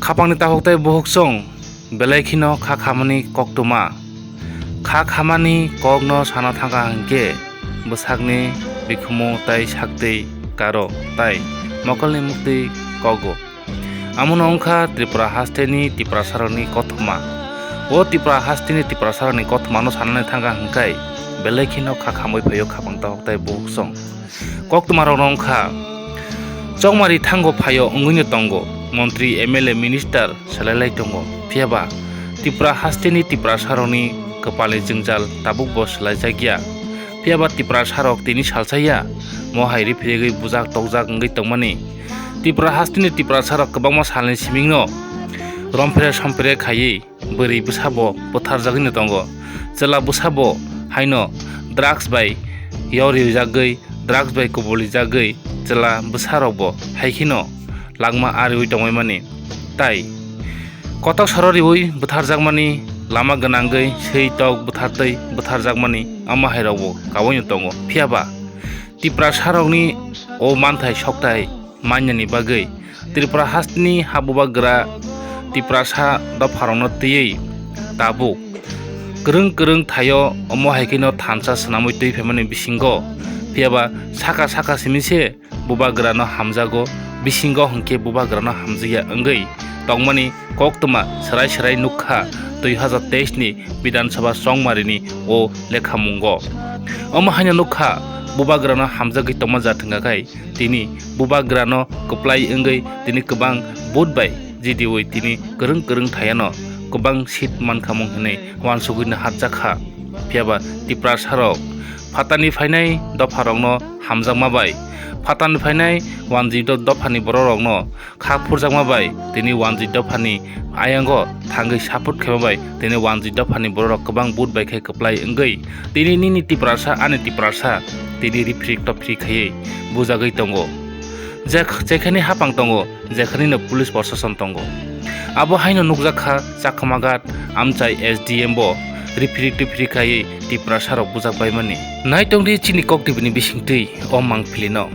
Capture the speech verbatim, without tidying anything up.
Khapangni takhuk tei bukhuk chwng belai kheno kha khamani koktwma. Kha khamani kokno sana thangkha hinkhe bwsakni bikhumu tei saktwi karo tei mokolni muktwi kogo. Amono wngkha Tripura hasteni Tiprasarokni kothoma. O Tripura hasteni Tiprasarokni kothomano sanani thangkha hinkhe belai kheno kha khamwi phaio khapang takhuk tei bukhuk chwng. Koktwmarokno wngkha, chongmari thango phaio wngwino tongo, montri, M L A, minister swlailai tongo, phiyaba Tripura hasteni Tiprasarokni kwpalni jwngjal tabukbo swlaijakya. Phiyaba Tiprasarok tini salsaya mohai riphirigwi bujak tokjak wngwi tongmani. Tripura hasteni Tiprasarok kwbangma salni simingno romphere somphere khaiwi bwrwi bwsabo bwtharjagwino tongo. Chwla bwsabo haino drugs bai yorijagwi, drugs bai kubulijagwi chwla bwsarokbo hai kheno langma ariwi tongwi mani. Tai kotok soro riwi bwtharjakmani, lama gwnangwi swi tok bwthartwi bwtharjakmani, omo hairokbo kawaino tongo. Phiyaba Tiprasarokni o manthai sokthai manyani bagwi Tripura hasteni ha bubagra Tiprasa dopharokno twiwi tabuk kwrwng kwrwng thaio, omo hai kheno thansa swnamwi twi phaimani bisingo. Phiyaba saka saka simi se bubagrano hamjago, bisingo hwnkhe bubagrano hamjakya wngwi tongmani koktwma swrai swrai nukha dui hazar teis ni Bidhan Sabha chongmarini o lekhamungo. Omo haino nukha, bubagrano hamjagwi tongma ja thwngkha khai tini bubagrano kwplai wngwi tini kwbang vote bai jidiwi tini kwrwng kwrwng thaiano kwbang seat mankhamung hwnwi uansugwino hapjakha. Phiyaba Tiprasarok phatarni phainai dopharokno hamjakma bai, phatarni phainai wanjwi do-, dophani borokrokno kha phurjakma bai tini wanjwi dophani ayango thangwi support khaima bai tini wanjwi dophani bororok kwbang vote bai khe kwplai wngwi tini nini Tiprasa ani Tiprasa tini riphirik tophiri khaiwi bujagwi tongo. Je-, jekhani hapang tongo, jekhanino police prosason tongo. Abo haino nukjakha Chakmaghat amchai S D M bo riphirik tophiri khaiwi Tiprasarok bujak baimani. Naitongdi chini Kok T V ni bisingtwi o mangpilino.